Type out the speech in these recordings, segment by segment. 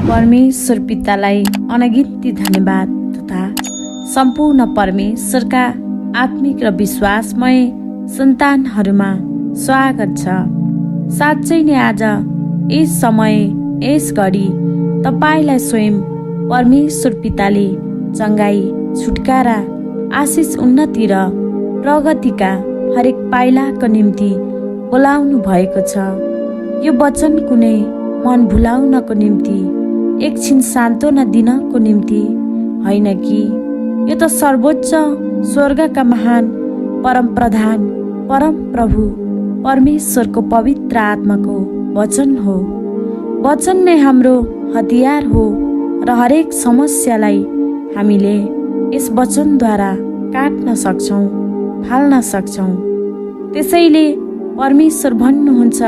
परमेश्वर पितालाई अनगिन्ती धन्यवाद तथा सम्पूर्ण परमेश्वरका आत्मिक र विश्वासमय सन्तानहरूमा स्वागत छ। साँच्चै नै आज यस समय यस घडी तपाईलाई स्वयं परमेश्वर पिताले चङ्गाई, छुटकारा, आशिष, उन्नति र प्रगतिका हरेक पाइलाको निम्ति बोलाउनु भएको छ। यो वचन कुनै मन भुलाउनको निम्ति, एकछिन सान्त्वना दिनको निम्ति होइन कि यो त सर्वोच्च स्वर्गका महान परम प्रधान परम प्रभु परमेश्वरको पवित्र आत्माको वचन हो। वचन नै हाम्रो हतियार हो र हरेक समस्यालाई हामीले यस वचनद्वारा काट्न सक्छौँ, फाल्न सक्छौँ। त्यसैले परमेश्वर भन्नुहुन्छ,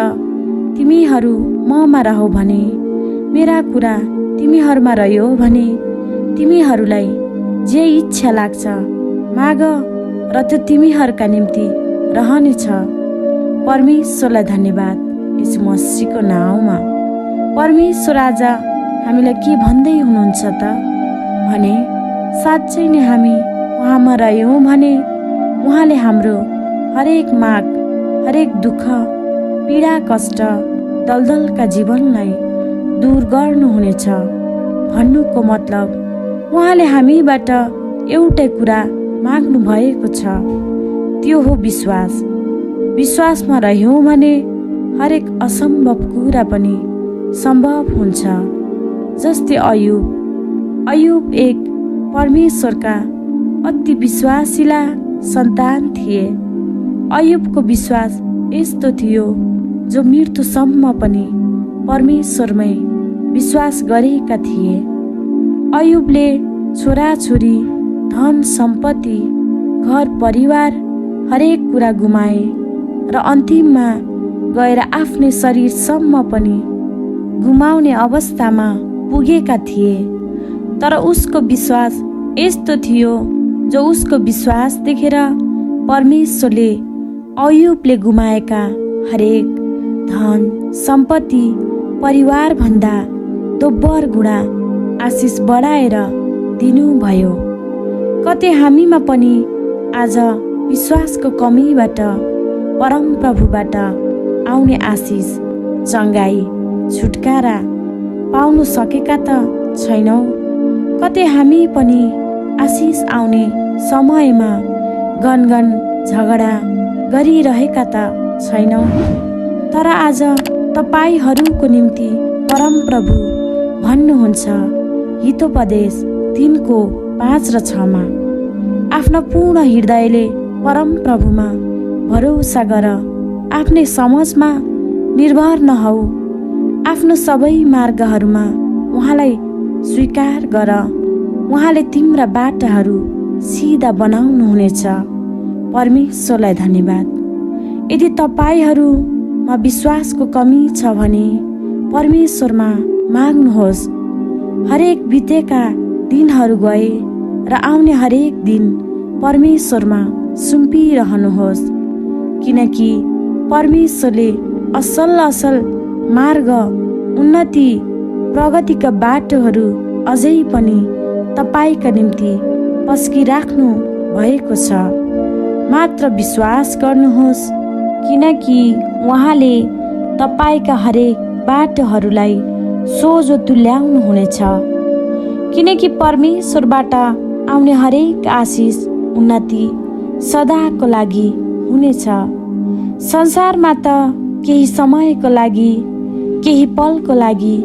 तिमीहरू ममा रह भने, मेरा कुरा तिमीहरूमा रह्यो भने तिमीहरूलाई जे इच्छा लाग्छ माग र त्यो तिमीहरूका निम्ति रहनेछ। परमेश्वरलाई धन्यवाद यीशु मसीहको नाउँमा। परमेश्वर आज हामीलाई के भन्दै हुनुहुन्छ त भने, साँच्चै नै हामी उहाँमा रह्यौँ भने उहाँले हाम्रो हरेक माग, हरेक दुःख, पीडा, कष्ट, दलदलका जीवनलाई दूर गर्नुहुनेछ। भन्नुको मतलब उहाँले हामीबाट एउटै कुरा माग्नु भएको छ, त्यो हो विश्वास। विश्वासमा रह्यौँ भने हरेक असम्भव कुरा पनि सम्भव हुन्छ। जस्तै अयुब एक परमेश्वरका अति विश्वासिला सन्तान थिए। अयुबको विश्वास यस्तो थियो जो मृत्युसम्म पनि परमेश्वरमै विश्वास गरेका थिए। अयुबले छोराछोरी, धन सम्पत्ति, घर परिवार हरेक कुरा गुमाए र अन्तिममा गएर आफ्नै शरीरसम्म पनि गुमाउने अवस्थामा पुगेका थिए। तर उसको विश्वास यस्तो थियो जो उसको विश्वास देखेर परमेश्वरले अयुबले गुमाएका हरेक धन सम्पत्ति, परिवार भन्दा दोब्बर गुणा आशिष बढाएर दिनुभयो। कतै हामीमा पनि आज विश्वासको कमीबाट परम प्रभुबाट आउने आशिष, चङ्गाई, छुटकारा पाउनु सकेका त छैनौँ। कतै हामी पनि आशिष आउने समयमा गनगन झगडा गरिरहेका त छैनौँ। तर आज तपाईहरूको निम्ति परम प्रभु भन्नुहुन्छ, हितोपदेश 3:5 र 6 आफ्नो पूर्ण हृदयले परम प्रभुमा भरोसा गर, आफ्नै समझमा निर्भर नहौ, आफ्नो सबै मार्गहरूमा उहाँलाई स्वीकार गर, उहाँले तिम्रा बाटाहरू सिधा बनाउनुहुनेछ। परमेश्वरलाई धन्यवाद। यदि तपाईहरूमा विश्वासको कमी छ भने परमेश्वरमा माग्नुहोस्। हरेक बितेका दिनहरू गए र आउने हरेक दिन परमेश्वरमा सुम्पिरहनुहोस्, किनकि परमेश्वरले असल मार्ग, उन्नति, प्रगतिका बाटोहरू अझै पनि तपाईका निम्ति पस्किराख्नु भएको छ। मात्र विश्वास गर्नुहोस्, किनकि उहाँले तपाईका हरेक बाटोहरूलाई सोझो तुल्याउनुहुनेछ। किनकि परमेश्वरबाट आउने हरेक आशिष, उन्नति सदाको लागि हुनेछ। संसारमा त केही समयको लागि, केही पलको लागि,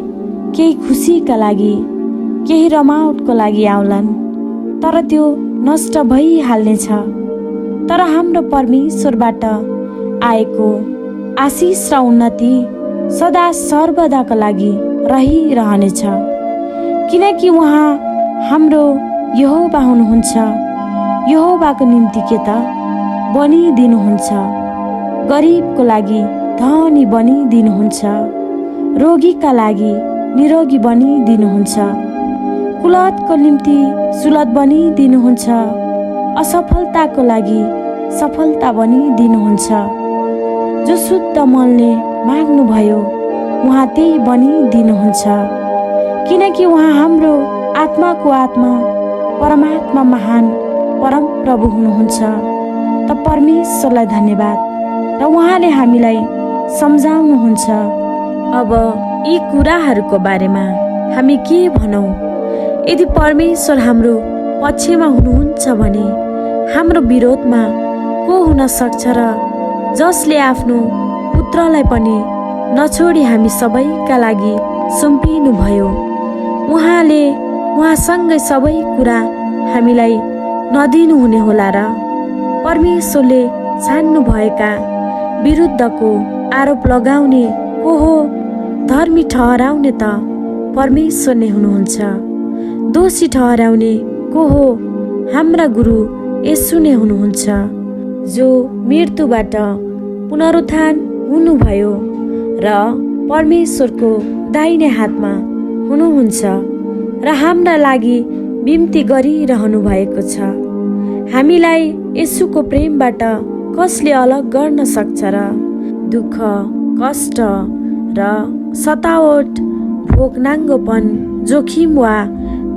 केही खुसीका लागि, केही रमाउटको लागि आउलान्, तर त्यो नष्ट भइहाल्नेछ। तर हाम्रो परमेश्वरबाट आएको आशिष र उन्नति सदा सर्वदाका लागि रहिरहनेछ, किनकि उहाँ हाम्रो यहोवा हुनुहुन्छ। यहोवाको निम्ति के त बनिदिनुहुन्छ, गरिबको लागि धनी बनिदिनुहुन्छ, रोगीका लागि निरोगी बनिदिनुहुन्छ, कुलतको निम्ति सुलत बनिदिनुहुन्छ, असफलताको लागि सफलता बनिदिनुहुन्छ। जो शुद्ध मनले माग्नुभयो उहाँ त्यही बनिदिनुहुन्छ। किनकि उहाँ हाम्रो आत्माको आत्मा, परमात्मा, महान परम प्रभु हुनुहुन्छ। त परमेश्वरलाई धन्यवाद। र उहाँले हामीलाई सम्झाउनुहुन्छ। अब यी कुराहरूको बारेमा हामी के भनौँ? यदि परमेश्वर हाम्रो पक्षमा हुनुहुन्छ भने हाम्रो विरोधमा को हुन सक्छ र? जसले आफ्नो पुत्रलाई पनि नछोडी हामी सबैका लागि सुम्पिनुभयो, उहाँले उहाँसँगै सबै कुरा हामीलाई नदिनुहुने होला र? परमेश्वरले छान्नुभएका विरुद्धको आरोप लगाउने को हो? धर्मी ठहराउने त परमेश्वर नै हुनुहुन्छ। दोषी ठहराउने को हो? हाम्रा गुरु येशू नै हुनुहुन्छ, जो मृत्युबाट पुनरुत्थान हुनुभयो र परमेश्वरको दाहिने हातमा हुनुहुन्छ र हाम्रा लागि बिन्ती गरिरहनु भएको छ। हामीलाई येशूको प्रेमबाट कसले अलग गर्न सक्छ र? दुःख, कष्ट र सतावट, भोक, नाङ्गोपन, जोखिम वा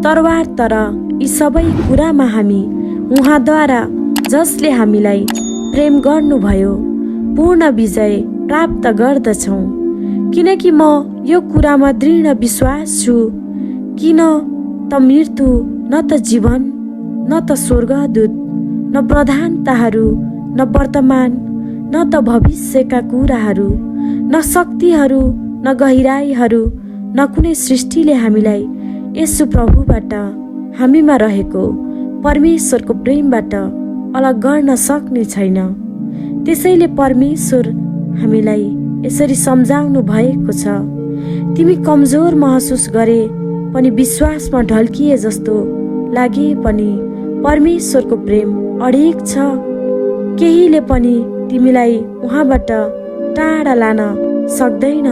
तरवार, तर यी सबै कुरामा हामी उहाँद्वारा, जसले हामीलाई प्रेम गर्नुभयो, पूर्ण विजय प्राप्त गर्दछौँ। किनकि म यो कुरामा दृढ विश्वास छु कि न त मृत्यु, न त जीवन, न त स्वर्गदूत, न प्रधानताहरू, न वर्तमान, न त भविष्यका कुराहरू, न शक्तिहरू, न गहिराईहरू, न कुनै सृष्टिले हामीलाई येशू प्रभुबाट, हामीमा रहेको परमेश्वरको प्रेमबाट अलग गर्न सक्ने छैन। त्यसैले परमेश्वर हामीलाई यसरी सम्झाउनु भएको छ, तिमी कमजोर महसुस गरे पनि, विश्वासमा ढल्किए जस्तो लागे पनि परमेश्वरको प्रेम अडिग छ। केहीले पनि तिमीलाई उहाँबाट टाढा लान सक्दैन।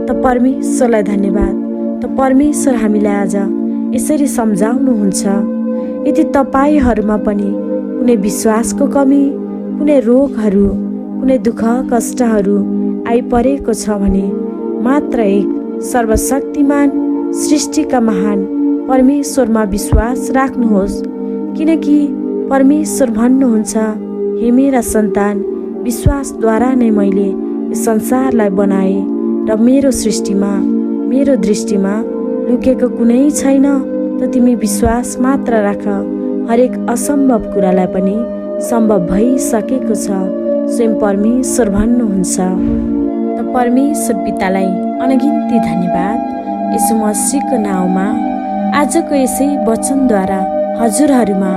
त परमेश्वरलाई धन्यवाद। त परमेश्वर हामीलाई आज यसरी सम्झाउनुहुन्छ, यदि तपाईहरूमा पनि कुनै विश्वासको कमी, कुनै रोगहरू, कुनै दुःख कष्टहरू आइपरेको छ भने मात्र एक सर्वशक्तिमान सृष्टिका महान परमेश्वरमा विश्वास राख्नुहोस्। किनकि परमेश्वर भन्नुहुन्छ, हे मेरा सन्तान, विश्वासद्वारा नै मैले यो संसारलाई बनाएँ र मेरो सृष्टिमा, मेरो दृष्टिमा लुकेको कुनै छैन। त तिमी विश्वास मात्र राख, हरेक असम्भव कुरालाई पनि सम्भव भइसकेको छ, स्वयं परमेश्वर भन्नुहुन्छ। त परमेश्वर पितालाई अनगिन्ती धन्यवाद। येशू मसीहको नाउँमा आजको यसै वचनद्वारा हजुरहरूमा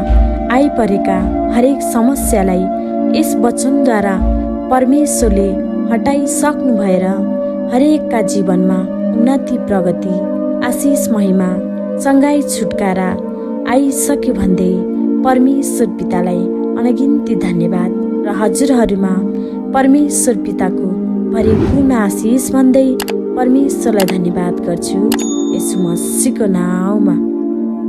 आइपरेका हरेक समस्यालाई यस वचनद्वारा परमेश्वरले हटाइसक्नु भएर हरेकका जीवनमा उन्नति, प्रगति, आशिष, महिमा, चङ्गाई, छुटकारा आइसक्यो भन्दै परमेश्वर पितालाई अनगिन्ती धन्यवाद र हजुरहरूमा परमेश्वर पिताको परिपूर्ण आशिष भन्दै परमेश्वरलाई धन्यवाद गर्छु, येशू मसीहको नाउँमा।